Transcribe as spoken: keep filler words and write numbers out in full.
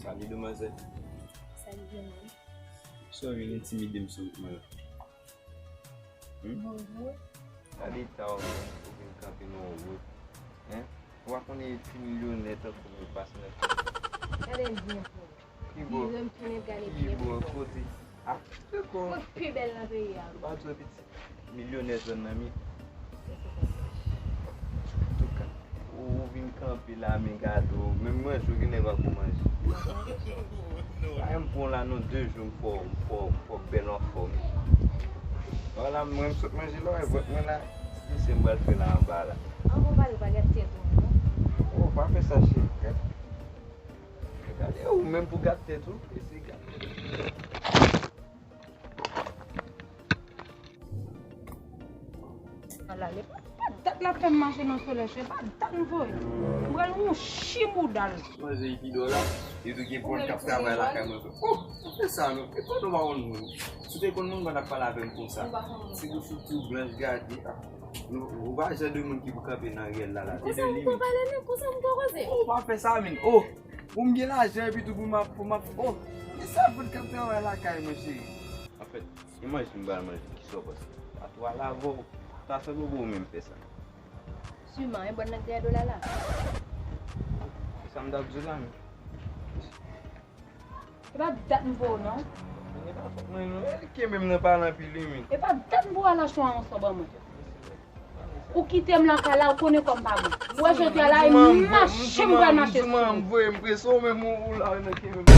Salut, demwazèl. Salut, Djemil. Sa w vin entimide m sou wout mwen la? Hmm? Bonjou. Gade eta w menm, ou vin kanpe nan yon wout. Hein? Ou pa konnen ti milyonè tankou mwen pase nan. Gade l byen pou ou. Ki bò? Vire m tounen gade Ki byen bò? pou ou. Kote? Ah, se kon. Wout pi bèl nan peyi a. Ou pa di w pitit milyonè zòn nan mi. Antouka, ou vin kanpe la, men gade w. Menm manje w genlè pa ko manje. Pa m pran la non, de jou m fò, m fò, m fò bèl anfòm. Vwala, mwen m sot manje la, wè vant mwen la. Ti desen m pral fè la anba la. An bon pale pa gate tèt ou non. Oh, pa fè sa cheri. Gade, gade ou menm pou gate tèt ou. Eseye gate tèt ou. Ala, e pa, pa dat l ap fè m mache nan solèy, se pa dat m voye. M pral wonchi bouda l. Manje epi dò la, li tou gen pwòl k ap travay lakay mwen. Oh, pa fè sa non. E pa nou pa konn moun. Si w te konn moun, ou pa t ap pale avè m konsa. Ti bouch ou tou blanch gade. Ah, nou, ou pa jan de moun ki pou kanpe nan riyèl la la. Te de limit. Pale non, konsa m poko koze. Oh, pa fè sa, men. Oh, pou m gen lajan epi tou pou m ap, pou m ap, oh, men sa fout k ap travay lakay mwen, cheri. Anfèt, e manje m pral manje, kisa w panse? Patwon al avè w, ta sanble w menm fè sa. Siman, e bòn nan k dèyè do la la. Se sa m t ap di w la, men. E pa dat m voye w non. Men e pa fòt mwen non, e kenbe m nan pale anpil wi, men. E pa dat m voye w al achte yon aranson ban mwen. Ou kite m lakay la, ou konnen kò m pa bon. Ou wè jodi a la, e mache m pral mache sou ou. M voye m prese w, men ou la nan kenbe m.